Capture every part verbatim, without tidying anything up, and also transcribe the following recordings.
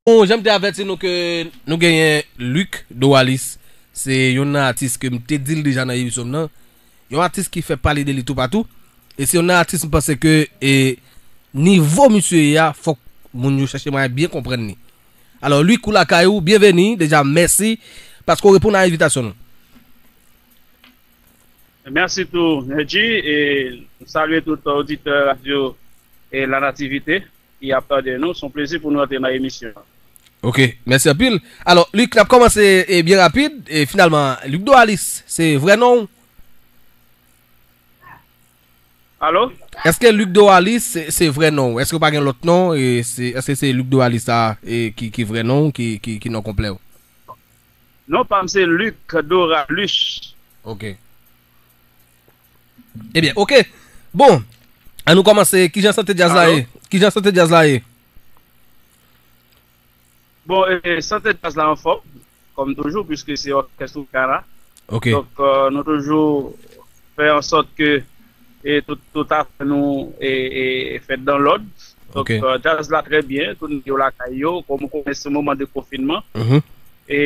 Bon, jan m te avèti nou ke nou genyen Luc Doralis. Se yonn nan atis ke m te di l deja nan emisyon m nan. Yon atis ki fè pale de li toupatou. E se yonn nan atis m panse ke e, nivo misye ye a, fòk moun yo chèche mwayen byen konprann li. Alò, Luc, ou lakay ou, byenveni. Deja, mèsi paske w reponn a envitasyon nou. Mèsi tou, Nedji, e m salye tout oditè radyo e La Nativité ki ap tande nou. Se yon plezi pou nou antre nan emisyon an. Ok, mèsi anpil. Alò, Luc, n ap kòmanse e, byen rapid. E finalman, Luc Doralis, se vrè non w? Alo? Èske Luc Doralis se, se vrè non w? Èske w pa gen lòt non? E se, èske se Luc Doralis sa e, ki, ki vrè non w, ki, ki, ki non konplè w? Non pa m se Luc Doraluch. Ok. Ebyen, ok. Bon, an nou kòmanse. Kijan sante djaz la ye? Kijan sante djaz la ye? Bon, e, sante djaz la anfòm, kòm toujou, piske se òkès Tropicana. Ok. Donk, e, nou toujou fè an sòt ke e tout, tout afè nou e, e, fèt dan lòd. Donk, Ok. e, djaz la trè byen, tout nèg yo lakay yo, kòm ou konnen se moman de konfinman. Mhm. E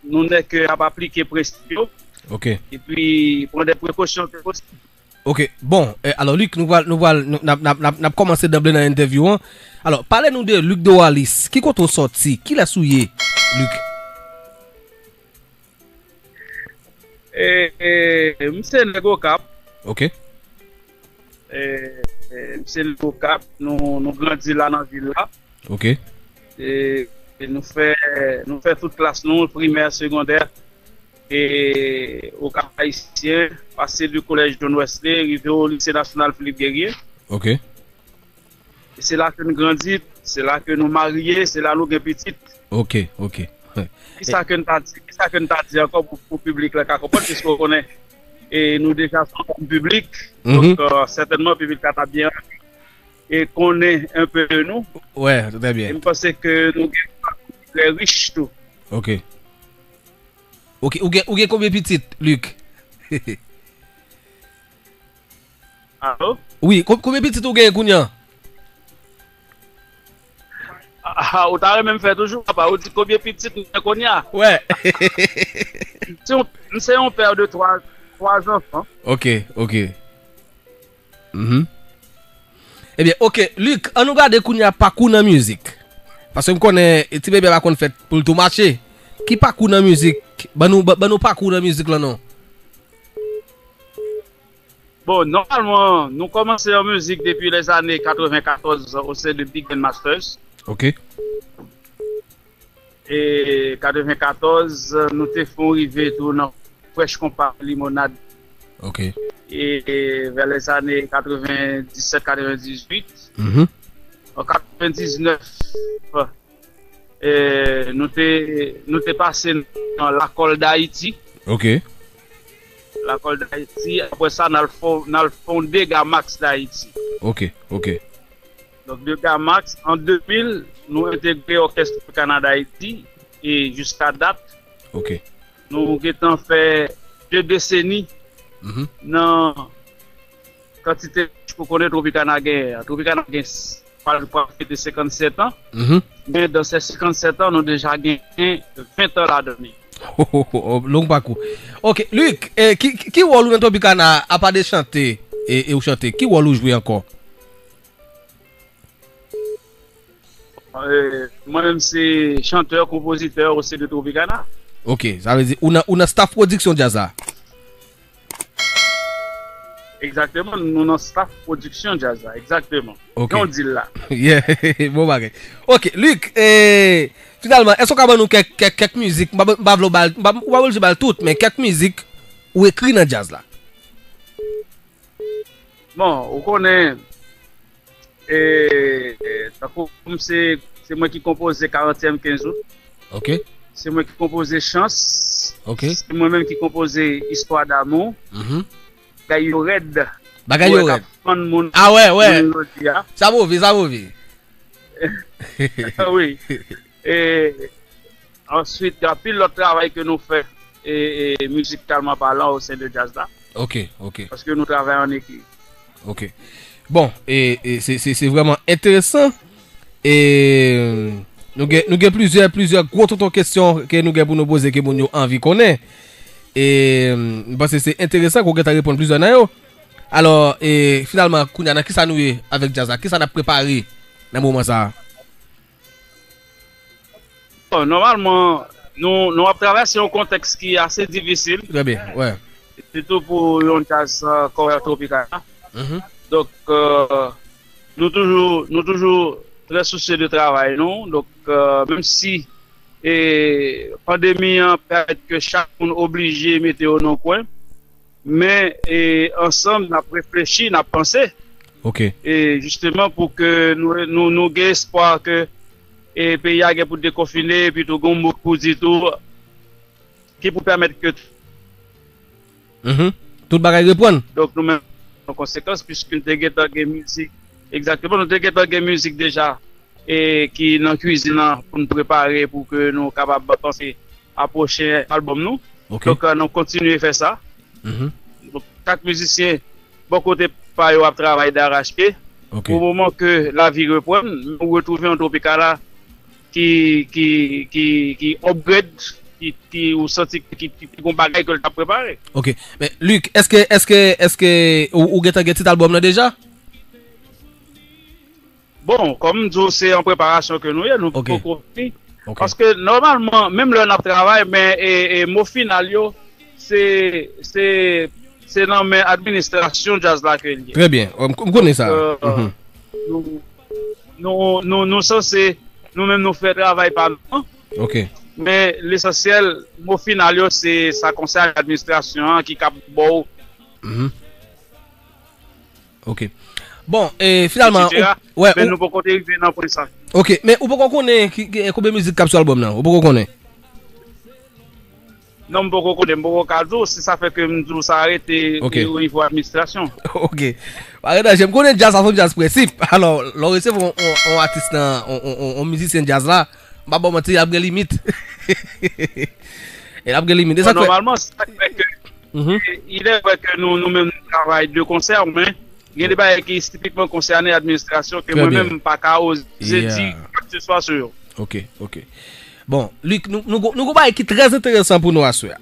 nou nèk ap aplike prensip yo, Ok. epi pran de prekosyon ke posib. Ok, bon, e, alò, Luc, nou pral, nou pral, nou, n ap, n ap, n ap, n ap kòmanse danble nan entèvyou an. Alò, pale nou de Luc Doralis. Ki kote w sòti? Kilès ou ye, Luc? E, e, m se nèg Okap. Ok. E, e, m se nèg Okap. Nou, nou grandi la nan vil la. Ok. E, e nou fè, nou fè tout klas nou, primè, segondè, e Okap Ayisyen, pase de kolèj John Wesley, rive o lise nasyonal Philippe Guerrier. Ok. E se la ke n grandi, se la ke nou marye, se la nou gen pitit. Ok, ok. Kisa ke n ta di, kisa ke n ta di ankò pou, pou piblik la ka konprann, piske w konnen e nou deja se yon nonm piblik. Mhm. Donk, e, sètènman, piblik la ta byen e konnen enpe de nou. Wè, trè E byen. m panse ke nou gen trè rich tou. Ok. Ok, ou gen, ou gen konbyen pitit, Luc? Alo? Wi, ko- konbyen pitit ou gen kounye a? Ah, ou ta renmen m fè toujou, papa. Ou di konbyen pitit m gen kounye a? Wè. Se yon, m se yon pè de twa, twa zanfan. Ok, ok. Mhm. Ebyen, ok, Luc, an nou gade kounye a pakou nan mizik. Paske m konnen e, ti bebe a pa konn fèt pou l tou mache. Ki pakou nan mizik? Ban nou, ban ban nou pakou nan mizik lan non. Bon, nòmalman, nou kòmanse an mizik depi lèzane katrevenkatòz o sen de Big Band Masters. Ok. E katrevenkatòz, nou te fè yon rive tou nan Fresh Konpa Limonad. Ok. E vè lèzane katrevendisèt, katrevendizuit. Mhm. An katrevendiznèf, e, nou te, nou te pase nan Lakòl Dayiti. Ok. Lakòl Dayiti. Apre sa, n al fon-, n al fonde Gamax Dayiti. Ok, ok. Donk, de Gamax, an de mil, nou entegre òkès Tropicana Dayiti e jiska dat, Ok. nou gentan fè de deseni Mhm. nan kantite pou konnen Tropicana genyen an. Tropicana gen s-, pral, pral fete senkannsèt an, Mhm. men dan se senkannsèt an, nou deja genyen ven an ladan li. Ho, ho, ho, ho, long pakou. Ok, Luc, e, ki, ki, ki wòl ou nan Tropicana, apa de chante, e, e ou chante, ki wòl ou jwe ankò? E, mwen menm se chantè, konpozitè o sen de Tropicana. Ok, sa vle di, ou nan, ou nan staff pwodiksyon djaz la? Egzakteman, nou nan staff pwodiksyon djaz la, egzakteman. Ok. Jan w di l la. Yeah, bon bagay. Ok, Luc, e, finalman, èske w ka ban nou kèk, kèk, kèk mizik? M pa, m pa vle w ba l, m pa, ou pa oblije ba l tout, men kèk mizik ou ekri nan djaz la. Bon, ou konnen, e, e, tankou m se, se mwen ki konpoze karantyèm kenz out. Ok. Se mwen ki konpoze Chans. Ok. Se mwen menm ki konpoze Istwa Damou. Mhm. Bagay yo rèd. Bagay yo Ou wè rèd. K ap fann moun, Ah wè, wè. moun jodi a. Sa move, sa move. Wi. E answit, gen anpil lòt travay ke nou fè, e, e, mizikalman palan, o sen de djaz la. Ok, ok. Paske nou travay an ekip. Ok. Bon, e, e se, se, se vrèman enteresan. E, Nou gen, nou gen plizyè, plizyè gwo tonton kesyon ke nou gen pou nou poze ke moun yo anvi konnen. E, m panse se enteresan ke w gentan reponn plizyè nan yo. Alò, e, finalman, kounye a, nan kisa nou ye avèk djaz la? Kisa n ap prepare nan moman sa a? Bon, nòmalman, nou, nou ap travèse yon kontèks ki ase difisil. Trè byen, wè. Sitou pou yon djaz kòrèl tropikal la. Donk, nou toujou, nou toujou trè sousye de travay nou. Donk, menm si e, pandemi an pèmèt ke chak moun oblije mete yo nan kwen, men e, ansanm n ap reflechi, n ap panse. Ok. E, jisteman pou ke nou, nou, nou gen espwa ke e, peyi a gen pou dekonfine, epi tou gen yon mo pou di tou, ki pou pèmèt ke Tout bagay reprann. Donk nou menm an konsekans, piske nou te gentan gen mizik, egzakteman, nou te gentan gen mizik deja e ki nan kwizin nan pou n prepare pou ke nou kapab panse a pwochen albòm nou. Donk nou kontinye fè sa. Donk kat mizisyen bò kote pa yo ap travay darachpye. Pou moman ke lavi reprann, ou retwouve yon Tropicana ki, ki, ki, ki upgrade, ki, ki ou santi ki, ki, ki gon bagay ke l t ap prepare. Ok. Men, Luc, èske, èske, èske ou, ou gentan gen tit albòm nan deja? Bon, kòm m di w, se an preparasyon ke nou ye, nou poko fini. Paske, nòmalman, menm lè n ap travay, men e, e mo final yo, se, se, se nan men administrasyon djaz la ke l ye. Trè byen, m konnen sa. Nou, nou, nou, nou sanse, nou menm nou fè travay pa nou an. Men lesansyèl, mo final yo, se sa konsène administrasyon an ki kab ba w. Ok. Bon, e finalman, ou, wè, men nou poko te rive nan pwen sa. Ok, men ou poko konnen ki, ki, konbyen mizik k ap sou albòm nan? Ou poko konnen? Non, m poko konnen, m poko ka di w, se sa fè ke m di w sa rete o nivo administrasyon. Ok. Pa gen danje, m konnen djaz sa se yon djaz prensip. Alò, lè w resevwa yon, yon, yon atis nan, yon, yon, yon, yon mizisyen djaz la, m pa ba w manti, l ap gen limit. E l ap gen limit. E sa k fè. Nòmalman, se sa k fè ke, e, il est vrai que nou, nou menm nou travay de konsè, men gen de bagay ki tipikman konsène administrasyon ke mwen menm m pa ka oze di kwakseswa sou yo. Ok, ok. Bon, Luc, nou, nou, nou gon bagay ki trè enteresan pou nou aswè a.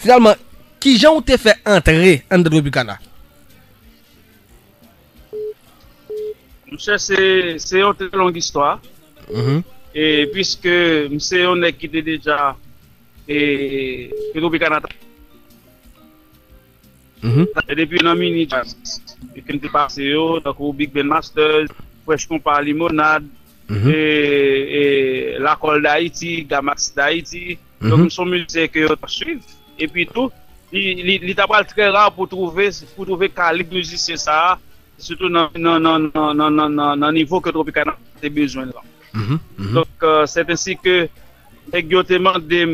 Finalman, kijan ou te fè antre anndan Tropicana? Monchè, se, se yon trè long istwa. E piske m se yon nèg ki te deja e, e Tropicana ta. E depi nan mini jazz ke m te pase yo, tankou Big Band Masters, Fresh Konpa, Limonad, e, e Lakòl Dayiti, Gamax Dayiti. Donk, m se yon mizisyen ke yo t ap swiv. Epi tou, li, li, li ta pral trè ra pou twouve, pou twouve kalib mizisyen sa a, sitou nan, nan, nan nivo ke Tropicana te bezwen l lan. Donk, e, sèt ensi ke nèg yo te mande m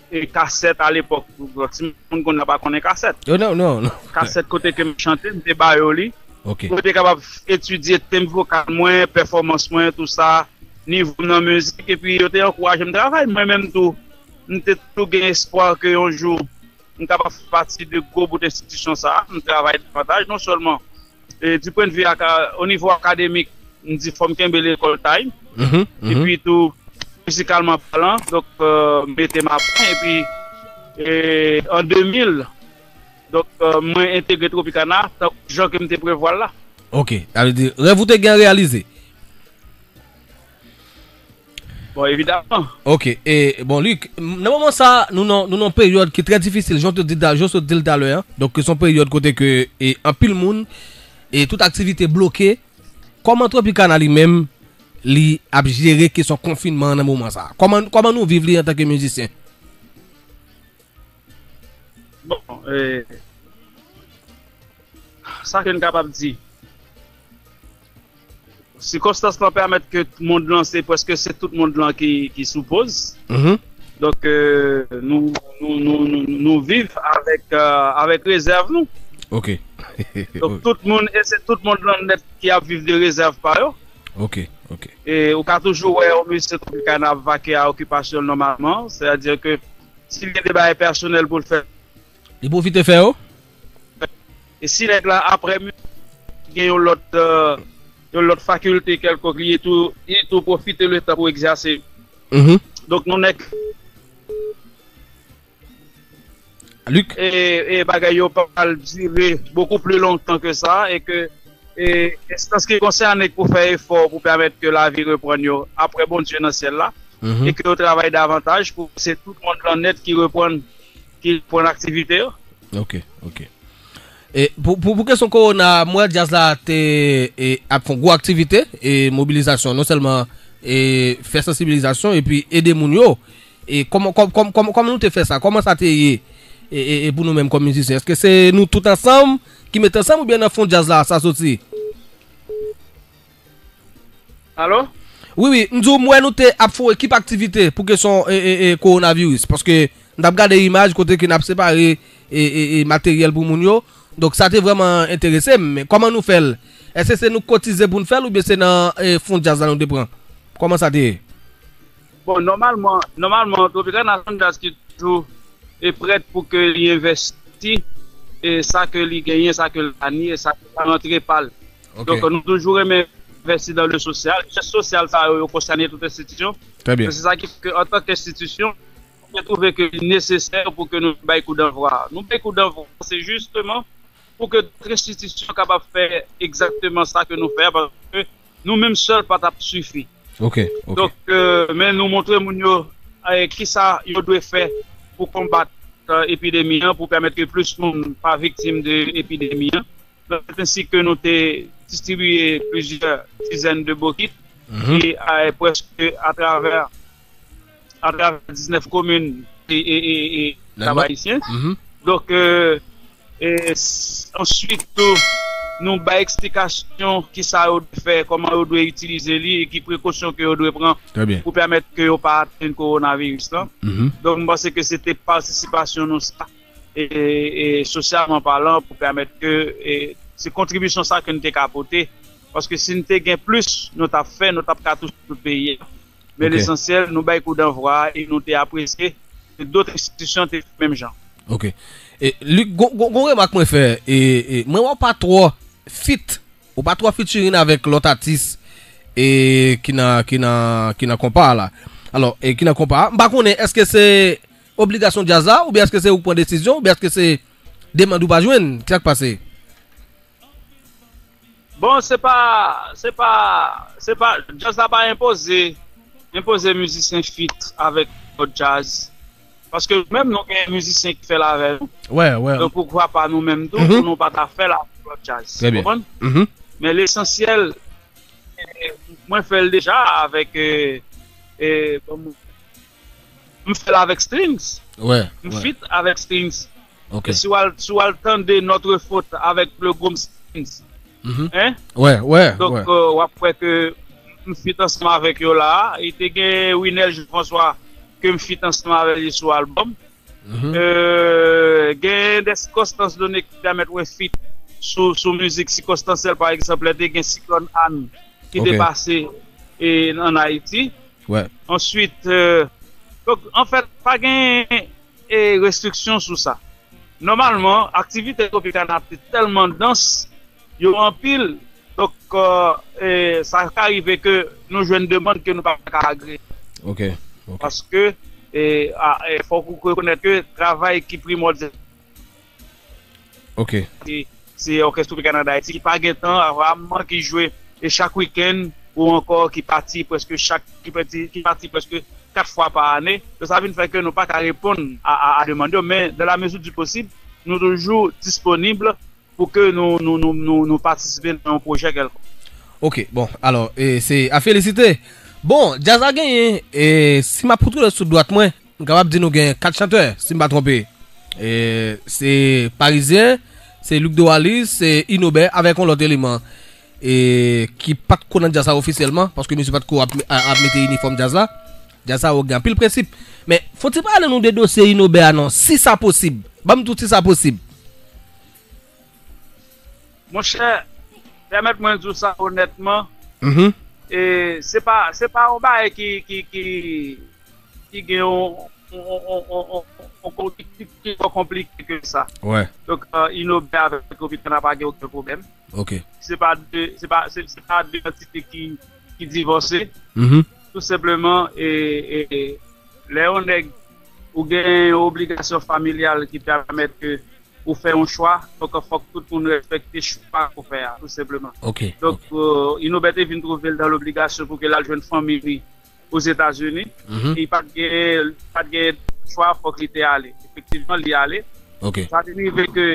e, kasèt alepòk. Bon, timoun kounye a pa konnen kasèt. Kasèt kote ke m chante, m te ba yo li. Pou yo te kapab etidye tenb vokal mwen, pèfòmans mwen, tou sa, nivo m nan mizik, epi yo te ankouraje m travay. Mwen menm tou, m te toujou gen espwa ke yon jou, m kapab fè pati de gwo bout enstitisyon sa a, m travay davantaj, non sèlman e, du point de vue aka, o nivo akademik, m di fò m kenbe lekòl tay. Epi tou, mizikalman palan, donk, e, m mete m a pwen, epi, e, an de mil, donk, e, mwen entegre Tropicana, tankou jan ke m te prevwa l la. Ok, sa vle di, rèv ou te gen an reyalize? Bon, evidaman. Ok, e, bon, Luc, nan moman sa, nou nan, nou nan peryòd ki trè difisil, jan w te di, jan w sot di l talè a. Donk, se yon peryòd kote ke, e, anpil moun, e tout aktivite bloke. Kòman Tropicana li menm, li ap jere kesyon konfinman an nan moman sa? Kòman, kòman nou viv li antanke mizisyen? Bon, e, sa ke n kapab di, sikonstans lan pèmèt ke mond lan, se prèske se tout mond lan ki, ki sou poz. Donk, e, nou, nou, nou, nou, nou viv avèk, e, avèk rezèv nou. Ok. Donk, tout moun, e se tout mond lan nèt ki ap viv de rezèv pa yo. Ok, ok. E ou ka toujou wè yon mizisyen Tropicana ap vake a okipasyon l nòmalman. Sètadi ke si l gen de bagay pèsonèl pou l fè, li pwofite fè yo. E si nèg la apre mizik gen yon lòt, e, yon lòt fakilte kèlkonk, li tou, li tou pwofite letan pou egzèse. Mhm. Donk, nou nèk Luc? E, e bagay yo pral dire bokou pli lontan ke sa, e ke, e, enstans ki konsène pou fè efò pou pèmèt ke lavi reprann yo apre Bondye nan syèl la, mhm, e ke yo travay davantaj pou se tout mond lan nèt ki reprann, ki reprann aktivite yo. Ok, ok. E pou, pou, pou kesyon kowona, m wè djaz la te, e, ap fè yon gwo aktivite, e mobilizasyon, non sèlman, e fè sansibilizasyon, epi ede moun yo. E kòman, kòm, kòm, kòm, kòman nou te fè sa? Kòman sa te ye? E, e, e pou nou menm kòm mizisyen, èske se nou tout ansanm ki mete ansanm oubyen nan fon djaz la sa soti? Alo? Wi, wi, m di w, m wè nou te ap fè yon ekip aktivite pou kesyon, e, e, e, kowonaviris, paske m t ap gade imaj kote ke n ap separe, e, e, e, materyèl pou moun yo. Donk, sa te vrèman enterese m. Men kòman nou fè l? Èske se nou kotize pou n fè l oubyen se nan, e, fon djaz la nou te pran? Kòman sa te ye? Bon, nòmalman, nòmalman, Tropicana se yon djaz ki toujou e prèt pou ke li envèsti, e sa ke li genyen, sa ke l pa ni, e sa ke l pa rantre pa l. Ok. Donk, nou toujou renmen envèsti dans le social. Jès sosyal sa yo, yo konsène tout enstitisyon. Trè byen. Se sa ki fè ke, antanke enstitisyon, nou twouve ke li nesesè pou ke nou bay kou danvwa. Nou bay kou danvwa, se jisteman pou ke dòt enstitisyon kapab fè egzakteman sa ke nou fè a, paske nou menm sèl pa t ap sifi. Ok, ok. Donk, euh, men nou montre moun yo, eh, kisa yo dwe fè pou konbat, euh, epidemi an, pou pèmèt ke plis moun pa viktim de epidemi an. Donk, se ensi ke nou te distribiye plizyè dizèn de bokit, mhm, ki, eh, prèske atravè atravè diznèf komin e, e, e, e Kap Ayisyen. Mhm. Donk, euh, e, s- answit tou, nou bay eksplikasyon ki sa yo dwe fè, kòman yo dwe itilize li e ki prekosyon ke yo dwe pran, trè byen, pou pèmèt ke yo pa atenn kowonaviris lan. Mhm. Donk, m panse ke se te patisipasyon nou sa, e, e, sosyalman palan, pou pèmèt ke, e, se kontribisyon sa ke n te ka pote. Paske si n te gen plis, nou t ap fè, nou t ap ka touche tout peyi a. Men, ok, lesansyèl, nou bay kou danvwa a e nou te apresye ke dòt enstitisyon te fè menm jan. Ok. E, Luc, gon, gon, gon remak mwen fè, e, e, mwen wè w pa twò fit, ou pa twò featuring avèk lòt atis, e, ki nan, ki nan, ki nan konpa a la. Alò, e, ki nan konpa a. M pa konnen, èske se obligasyon djaz la, oubyen èske se ou k pran desizyon, oubyen èske se demann ou pa jwenn? Kisa k pase? Bon, se pa, se pa, se pa, djaz la pa enpoze, enpoze mizisyen fit avèk lòt djaz. Paske nou menm, nou gen mizisyen ki fè l avè nou. Wè, wè. Donk, poukwa pa nou menm tou, mhm, pou nou pa ta fè l avèk lòt djaz. Trè byen. Ou konprann? Mhm. Men lesansyèl, e, mwen fè l deja avèk, e, e, bon, m fè l avèk Strings. Wè, m wè. Feat avèk Strings. Ok. E si w al, si w al tande Notre Faute avèk le groupe Strings, mhm, hein? Wè, wè, donk, wè, euh, w ap wè ke m feat ansanm avèk yo la a. E te gen Winel Jean François ke m feat ansanm avèk li sou albòm. Mhm. Euh, gen de sikonstans done ki pèmèt mwen feat sou, sou mizik sikonstansyèl, pa egzanp, lè te gen siklòn Ann ki te, ok, pase, e, ann Ayiti. Wè. Answit, euh, donk, anfèt, pa gen, e, restriksyon sou sa. Nòmalman, aktivite Tropicana te tèlman dans, yo anpil, donk, euh, e, sa ka rive ke nou jwenn demann ke nou pa ka agreye. Ok, ok. Paske, e, a, e, fòk ou rekonèt ke travay ki primòdyal, ok, se, se Orchestre Tropicana d'Haïti ki pa gen tan, raman ki jwe, e, chak wikenn, ou ankò ki pati prèske chak, ki pati, ki pati prèske kat fwa pa ane. Donk, sa vin fè ke nou pa ka reponn a, a, a demann yo, men dans la mesure du possible, nou toujou disponib pou ke nou, nou, nou, nou, nou patisipe nan yon pwojè kèlkonk. Ok, bon, alò, e, se a felisite. Bon, djaz la genyen, e, si m ap kontrole sou dwat mwen, m kapab di nou gen kat chantè, si m pa twonpe. E, se Parizyen, se Luc Doralis, se Inobè avèk yon lòt eleman, e, ki pa t ko nan djaz la ofisyèlman, paske misye pa t ko ap, ap mete inifòm djaz la. Djaz sa yo gen anpil prensip. Men, fò ti pale nou de dosye Inobè a non, si sa posib. Ban m di w si sa posib. Monchè, pèmèt mwen di w sa onètman, mhm, e se pa, se pa yon bagay ki, ki, ki, ki gen yon, yon, yon, yon, yon, yon, ki, ki, ki twò konplike ke sa. Wè. Donk, euh, Inobè avèk Tropicana pa gen okenn pwoblèm. Ok. Se pa de, se pa, se, se pa de antite ki, ki divòse. Mhm. Tou senpleman, e, e, lè yon nèg ou gen yon obligasyon familyal ki pèmèt ke ou fè yon chwa, donk fòk tout moun respekte chwa ou fè a, tou senpleman. Ok, donk, ok. Euh, Inobè te vin twouve l dan lobligasyon pou ke l al jwenn fanmi li Ozetazini. Mhm. E li pa t gen, pa t gen chwa, fòk li te ale. Efektivman, li ale. Ok. Sa vin rive ke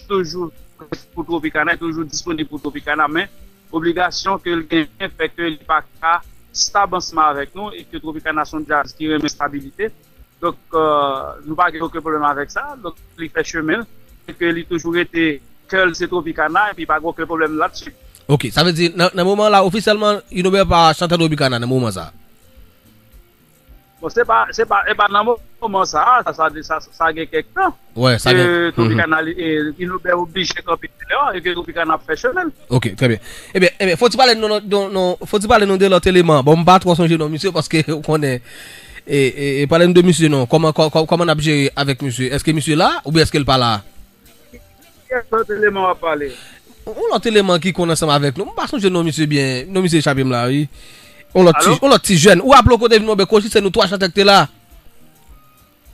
toujou pou Tropicana, toujou disponib pou Tropicana, men obligasyon ke l genyen fè ke li pa ka stab ansanm avèk nou e ke Tropicana se yon djaz ki renmen stabilite. Donk, euh, nou pa gen okenn pwoblèm avèk sa. Donk, li fè chemen l. E ke li toujou rete kè l se Tropicana, epi pa gen okenn pwoblèm ladsi. Ok, sa vle di, nan, nan moman la, ofisyèlman, Inobè pa chantè Tropicana nan moman sa. Bon, se pa, se pa, e pa nan moman sa, sa, sa, sa, sa gen kèk tan. Wè, sa gen. Ke Tropicana, li, e, Inobè oblije kanpe deyò, e ke Tropicana ap fè chemen l. Ok, trè byen. Ebyen, ebyen, fò ti pale nou, non, non, non, fò ti pale nou de lòt eleman. Bon, m pa twò sonje non misye, paske ou konnen, e, e, e pale nou de misye, non. Kòman, kò-, kò-, kòman n ap jere avèk misye? Èske misye la, oubyen èske l pa la? Ki lòt eleman w ap pale? Yon lòt eleman ki konn ansanm avèk nou. M pa sonje non misye byen. Non misye chape m la, wi. Yon lòt ti, yon lòt ti jèn. Ou raple w kote vin monbe kochi, se nou twa chantè ki te la.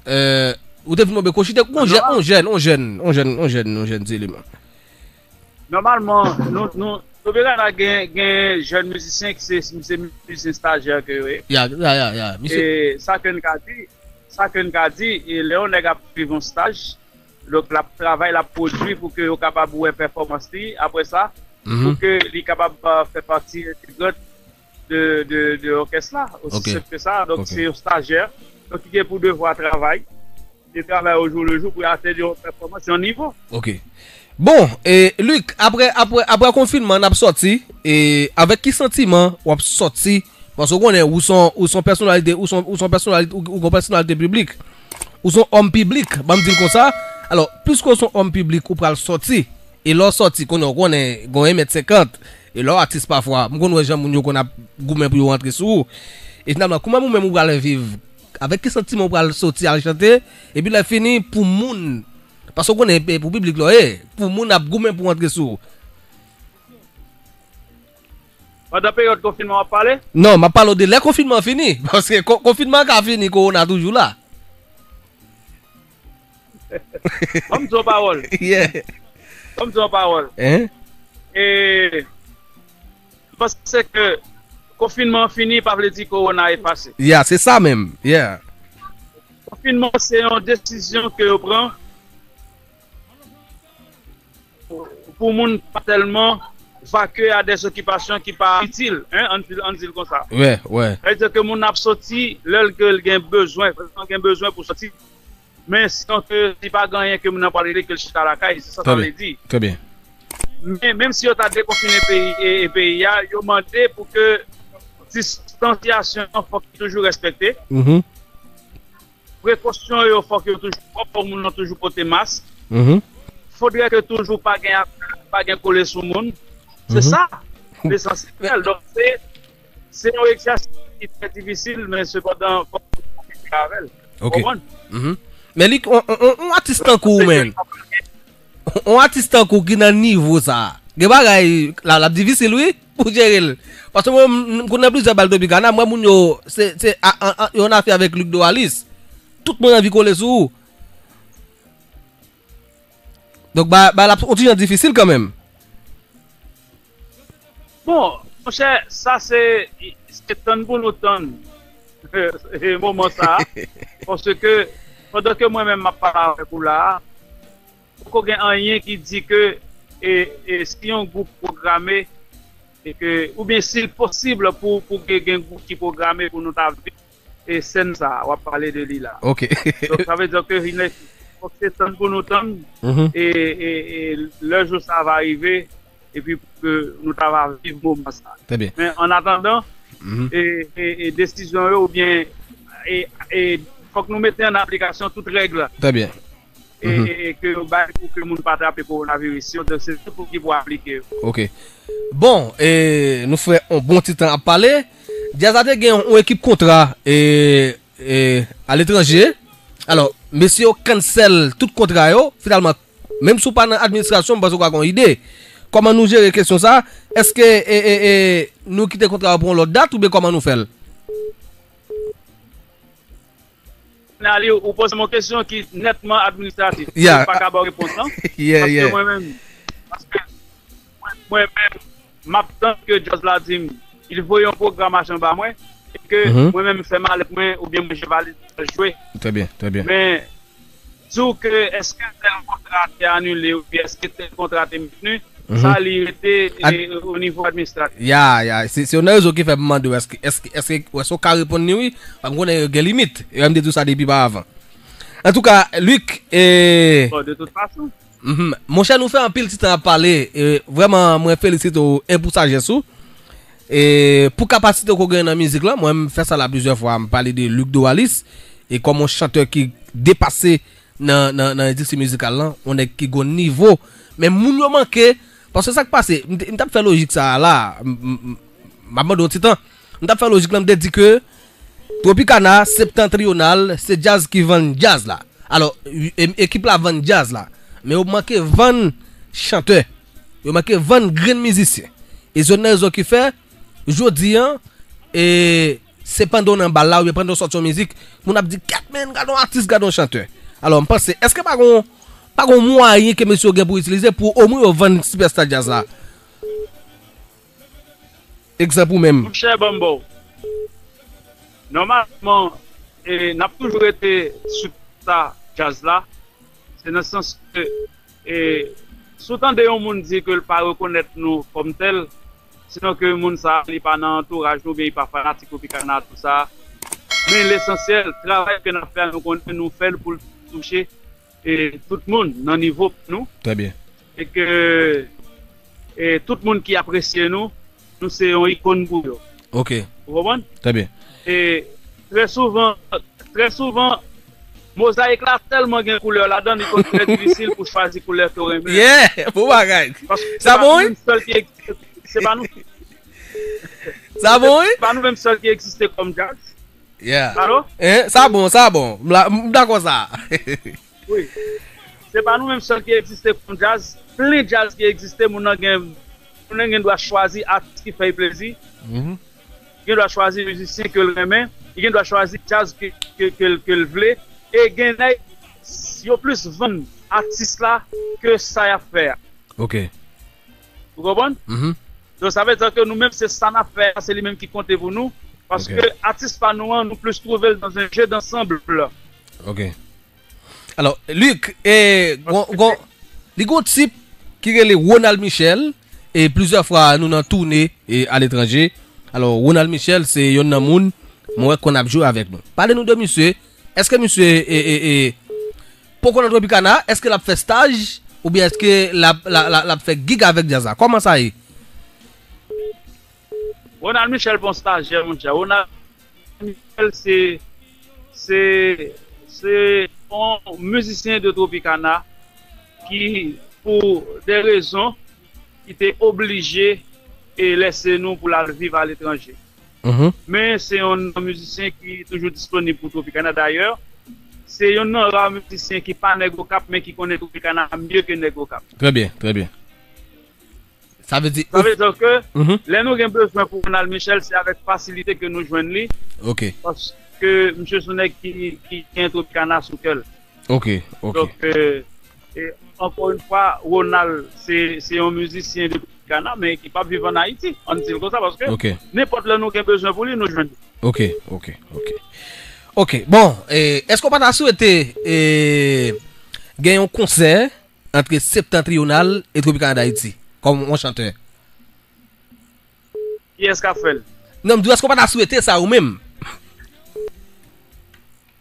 Euh, ou te vin monbe kochi, te yon jèn, yon jèn, yon jèn, yon jèn, yon jèn, yon jèn ti eleman. Nòmalman, nou, nou, Tropicana gen, gen jèn mizisyen ki se, se mizisyen stajyè ke yo ye. Ya, ya, ya, ya. Misye. E sa ke n ka di, sa ke n ka di, e lè yon nèg ap swiv yon staj, donk, l ap travay, l ap pwodui pou ke yo kapab wè pèfòmans li. Apre sa, pou ke li kapab, euh, fè pati entegrant de, de, de òkès la. Osi senp ke sa. Donk, se yon stajyè. Donk, ki gen pou devwa travay. Li travay o jou le jou pou atenn yon pèfòmans, yon nivo. Ok. Bon, e, Luc, apre, apre, apre konfinman, n ap sòti, e avèk ki santiman w ap sòti? Paske w konnen, ou se yon, ou se yon pèsonalite, ou se yon, ou se yon pèsonalite, ou, ou gen yon pèsonalite piblik. Ou se yon òm piblik, ban m di l konsa. Alò, piske w se yon òm piblik, ou pral sòti. E lè w sòti, konnen, w konnen, gen yon mèt senkant. E lè w atis pafwa, m konn wè jan moun yo konn ap goumen pou yo rantre sou ou. E finalman, kòman ou menm ou pral viv? Avèk ki santiman ou pral sòti al chante? Epi lè fini, pou moun, paske w konnen, e, pou piblik la w ye, pou moun ap goumen pou rantre sou ou. Pandan peryòd konfinman w ap pale? Non, m ap pale w de lè konfinman fini. Paske ko-, konfinman ka fini, kowona toujou la. Ban m di yon pawòl. Yeah. Ban m di yon pawòl. Hein? E, m panse ke konfinman an fini, pa vle di kowona efase. Yeah, se sa menm. Yeah. Konfinman, se yon desizyon ke yo pran pou moun pa tèlman vake a dè okipasyon ki pa itil, hein, ann di, ann di l konsa. Wè, wè. Sa vle di ke moun ap sòti lè l ke l gen bezwen, vrèman gen bezwen pou sòti. Men sinon ke si pa gen anyen ke moun nan pral regle ke l chita lakay, se sa sa vle di. Trè byen. Men menm si yo ta dekonfine peyi, e, e peyi a, yo mande pou ke distansyasyon an fòk li toujou respekte. Mhm. Prekosyon yo fòk yo toujou pran, fòk moun nan toujou pote mask. Mhm. Fodre ke toujou pa gen, pa gen kole sou moun. Se sa, lesansyèl. Donk, se, se yon egzèsis ki trè difisil, men sepandan, fòk nou abitye avè l. Ok. Ou konprann? Mhm. Men li, on, on, on, on atis tankou w, men. On atis tankou ki nan nivo sa, gen bagay la, l ap difisil, wi, pou jere l. Paske mwen, m, m konnen plizyè bal Tropicana, m wè moun yo, se, se, a, a, a, yon afè avèk Luc Doralis. Tout moun anvi kole sou ou. Donk, ba, ba l ap on ti jan difisil kanmenm. Bon, monchè, sa se, se tann pou nou tann moman sa a. Paske, pandan ke mwen menm m ap pale avèk ou la a, poko gen anyen ki di ke, e, e, si yon gwoup pwograme, e ke, oubyen si l posib pou, pou gen, gen gwoup ki pwograme pou nou ta viv, e, sèn sa a, w ap pale de li la. Ok. Donk, sa vle di ke, fòk se tann pou nou tann, e, e, e lè jou sa a va rive, epi pou ke nou ta va viv moman sa a. Trè byen. Men, an atandan, e, e, e desizyon yo, oubyen, e, e, fòk nou mete an aplikasyon tout règ la. Trè byen. E, e, e ke yo bay pou ke moun pa trape kowonaviris yo. Donk, se tout moun ki pou aplike yo. Ok. Bon, e, nou fè on bon ti tan ap pale. Djaz la te gen yon ekip kontra, e, e, aletranje. Alò, mesye yo cancel tout kontra yo. Finalman, menm si w pa nan administrasyon, m panse w ka gen yon ide. kòman nou jere kesyon sa? Èske e, e, e, nou kite kontra a pou yon lòt dat oubyen kòman nou fè l? Nali, ou poze m yon kesyon ki nètman administratif. Yeah. Mwen pa ka ba w repons lan. Yeah, paske yeah. Mwen menm, paske mwen menm, m ap tann ke djaz la di m, il voye yon pwogramasyon ba mwen, e ke mm -hmm. Mwen menm fè malèt mwen, oubyen mwen je valide jwe. Très bien, très bien. Men, di w ke èske tèl kontra te anile, oubyen èske tèl kontra te mentni, Sa li rete o nivo administratif. Ya, ya. Se, se yon rezon ki fè m mande w, èske, èske, èske, èske w ka reponn li wi? Paske m konnen yo gen limit. E m te di w sa depi pa avan. Antouka, Luc, e... Bon, de tout fason. Monchè, nou fè anpil ti tan ap pale. E, vrèman, mwen felisite w, e pou sajès ou. E, pou kapasite w ke w genyen nan mizik lan, mwen m fè sa la plizyè fwa, m pale de Luc Doralis. E kòm yon chantè ki depase nan, nan, nan endistri mizikal lan, yon nèg ki gon nivo. Men moun yo manke, paske sa k pase, m t ap fè lojik sa a la, m ap mande yon ti tan, m t ap fè lojik lan, m te di ke Tropicana, Septentrional, se djaz ki vann djaz la. Alò, ekip la vann djaz la, men yo manke vann chantè, yo manke vann grenn mizisyen. E se youn nan rezon ki fè, jodi an, e se pandan w nan bal la oubyen pandan w sòti yon mizik, moun ap di, "Gad men, gad yon atis, gad yon chantè." Alò, m panse, èske pa gon, pa gon mwayen ke mesye yo gen pou itilize pou omwen yo vann sipèsta djaz la? Egzanp ou menm. Monchè, ban m ba w. Nòmalman, e, n ap toujou rete sou sa djaz la. Se nan sans ke, e, si w tande yon moun di ke l pa rekonèt nou kòm tèl, se non ke moun sa a, li pa nan antouraj nou, oubyen li pa fanatik Tropicana, tou sa. Men lesansyèl, travay ke n ap fè a, nou konnen nou fè l pou l touche, e, tout moun nan nivo nou. Trè byen. E ke, e, tout moun ki apresye nou, nou se yon ikòn pou yo. Ok. Ou konprann? Trè byen. E trè souvan, trè souvan, mozayik la tèlman gen koulè ladan, li konn trè difisil pou chwazi koulè ke w renmen. Yeah! Bon bagay. Sa bon, wi? Se pa nou menm sèl ki egziste. Se pa nou. Sa bon, wi? Se pa nou menm sèl ki egziste kòm djaz. Yeah. Alo? Eh, sa bon, sa bon. M la, m dakò sa. Wi. Se pa nou menm sèl ki egziste kòm djaz. Plen djaz ki egziste, moun nan gen, moun nan gen dwa chwazi atis ki fè l plezi. Li gen dwa chwazi mizisyen ke l renmen. Li gen dwa chwazi djaz ke, ke, ke, l- ke l vle. E gen nèg, yo plis vann atis la ke sa y ap fè a. Ok. Ou konprann? Donk, sa vle di ke nou menm, se sa n ap fè a, se li menm ki konte pou nou. Paske atis pa nou an, nou plis twouve l dans un jeu d'ensemble. Ok. Alò, Luc, e, gon, gon, li gon tip ki rele Ronald Michel, e plizyè fwa nou nan toune, e, aletranje. Alò, Ronald Michel, se yonn nan moun, mwen wè konn ap jwe avèk nou. Pale nou de misye, èske misye, e, e, e, poko nan Tropicana, èske l ap fè staj, oubyen èske l ap, l ap, l ap, l ap fè gig avèk djaz la? Kòman sa ye? Ronald Michel pa yon stajyè, monchè. Ronald Michel se, se, se yon mizisyen de Tropicana ki, pou de rezon, ki te oblije e lèse nou pou l al viv aletranje. Men se yon mizisyen ki toujou disponib pou Tropicana. Dayè, se yonn nan ra mizisyen ki pa nèg Okap, men ki konnen Tropicana mye ke nèg Okap. Trè byen, trè byen. Sa vle di, sa vle di ke lè nou gen bezwen pou Ronald Michel, se avèk fasilite ke nou jwenn li. Ok. Paske misye se yon nèg ki, ki gen Tropicana sou kè l. Ok, ok. Donk, e, e, ankò yon fwa, Ronald, se, se yon mizisyen de Tropicana, men ki p ap viv ann Ayiti. Ann di l konsa, paske nenpòt lè nou gen bezwen pou li, nou jwenn li. Ok, ok, ok. Ok, bon, e, èske w pa ta swete, e, gen yon konsè ant Septentrional e Tropicana d'Haïti, kòm yon chantè? Kiyès k ap fè l? Non, m di w, èske w pa ta swete sa ou menm?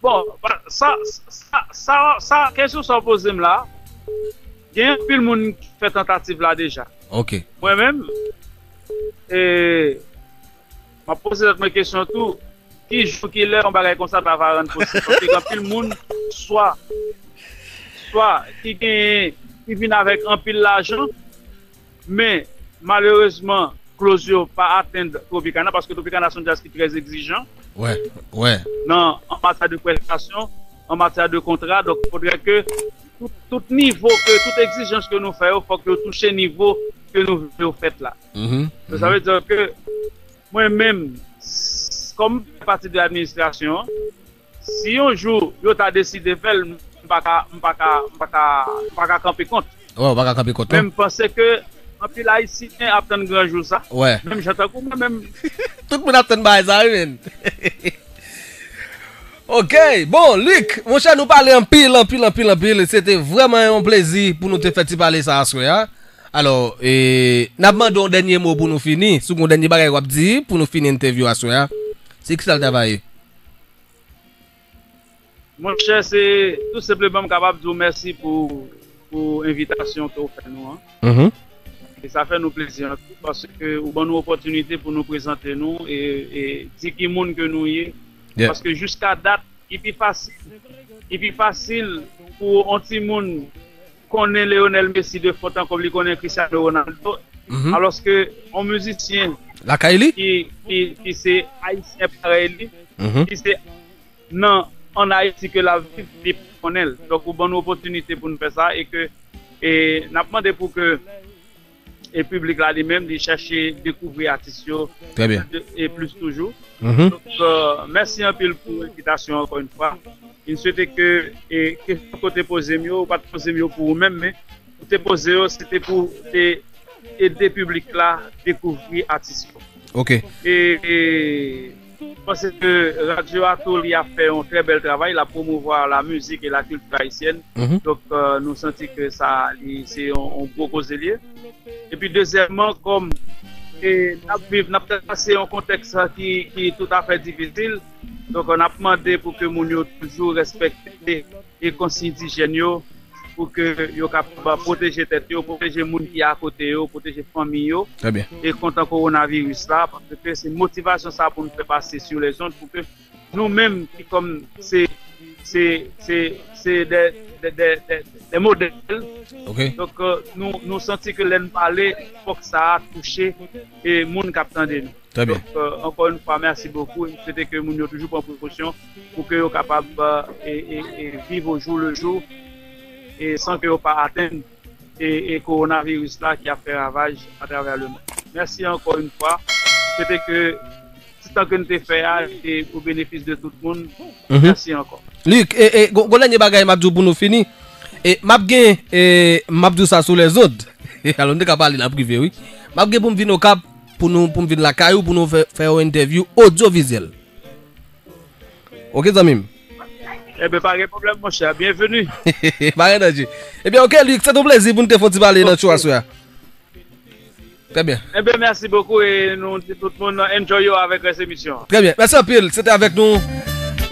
Bon, sa, sa, sa, sa, kesyon sa w poze m la, gen anpil moun ki fè tantativ la deja. Ok. Mwen menm, e, m ap poze tèt mwen kesyon tou, ki jou, ki lè yon bagay konsa ta va rann posib? Paske gen anpil moun, swa, swa ki genyen, ki vin avèk anpil lajan, men, malerezman, kloz yo pa atenn Tropicana, paske Tropicana se yon djaz ki trè egzijan. Wè, wè. Nan, an matyè de prestasyon, an matyè de kontra, donk, fodrè ke tout, tout nivo, ke tout egzijans ke nou fè yo, fòk yo touche nivo ke nou vle yo fèt la. Mhm. Donk, sa vle di ke mwen menm, s- kòm m fè pati de administrasyon an, si yon jou yo ta deside fè l, m pa ka, m pa ka, m pa ka, m pa ka kanpe kont. Wè, ou pa ka kanpe kont, non? Men m panse ke anpil Ayisyen ap tann gran jou sa. Wè. Menm jan tankou mwen menm. Tout moun ap tann bagay sa, wi, men. Ok, bon, Luc, monchè, nou pale anpil, anpil, anpil, anpil. Se te vrèman yon plezi pou nou te fè ti pale sa aswè a. Alò, e, n ap mande yon dènye mo pou nou fini. Si w gen yon dènye bagay w ap di pou nou fini entèvyou aswè a, se kisa l ta va ye? Monchè, se tou senpleman m kapab di w mèsi pou, pou envitasyon ke w fè nou an. Mhm. E sa fè nou plezi anpil paske ou ban nou opòtinite pou nou prezante nou e, e di ki moun ke nou ye. Yeah. Paske jiska dat, li pi fasil, li pi fasil pou yon timoun konnen Lionel Messi de fò tan kòm li konnen Cristiano Ronaldo. Mhm. Alòske yon mizisyen lakay li? Ki, ki, ki se ayisyen parèy li, mhm, ki se nan, ann Ayiti ke l ap viv, li pa konnen l. Donk, ou ban nou opòtinite pou nou fè sa e ke, e, n ap mande pou ke, e, piblik la li menm, li chèche dekouvri atis yo. Trè byen. De- e plis toujou. Mhm. Donk, euh, mèsi anpil pou envitasyon ankò yon fwa. E m swete ke, e, kesyon ke w te poze m yo, ou pa t poze m yo pou ou menm, men ou te poze yo, se te pou te ede piblik la dekouvri atis yo. Ok. E, e, m panse ke radyo a tou li ap fè yon trè bèl travay, l ap pwomouvwa la mizik e la kilti ayisyèn. Mhm. Donk, euh, nou santi ke sa, li, se yon, yon gwo koze li ye. Epi dezyèmman, kòm, e, n ap viv, n ap travèse yon kontèks ki, ki toutafè difisil, donk, n ap mande pou ke moun yo toujou respekte e konsiy dijyèn yo, pou ke yo kapab pwoteje tèt yo, pwoteje moun ki akote yo, pwoteje fanmi yo. Trè byen. E kont kowonaviris la, paske se motivasyon sa pou nou fè pase sou lèzond, pou ke nou menm ki kòm se, se, se, se de, de, de, de, de modèl. Ok. Donk, euh, nou, nou santi ke lè n pale, fòk sa a touche e moun k ap tande nou. Trè byen. Donk, euh, ankò yon fwa, mèsi bokou. E m swete ke moun yo toujou pran prekosyon pou ke yo kapab, euh, e, e, e viv au jour le jour e san ke yo pa atenn e, e kowonaviris la ki ap fè ravaj atravè lemonn. Mèsi ankò yon fwa. M swete ke ti tan ke n te fè a te o benefis de tout moun. Mhm. Mèsi ankò. Luc, e, e, gon, gon dènye bagay m ap di w pou nou fini. E, m ap gen, e, m ap di w sa sou lèzond. Alò, m te ka pale nan prive, wi. M ap gen pou m vin Okap, pou nou, pou m vin lakay ou, pou nou fè, fè yon entèvyou odyovizyèl. Ok, zanmi m? Enben, pa gen pwoblèm, monchè. Byenveni. Pa gen danje. Ebyen, ok, Luc, se yon plezi pou n te fè yon ti pale nan show aswè a. Trè byen. Enben, mèsi bokou e nou di tout moun enjoy yo avèk rès emisyon an. Trè byen. Mèsi anpil. Se te avèk nou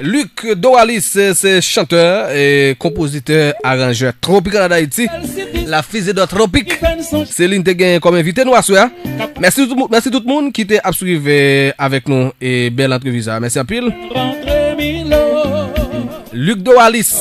Luc Doralis, se, se chantè e konpozitè, aranjè Tropical Haiti, La Fusée de Tropic. Se li n te gen kòm envite nou aswè a. Mèsi tout, mèsi tout moun ki te ap swiv, e, avèk nou e bèl antrevi sa. Mèsi anpil. Luc Doralis.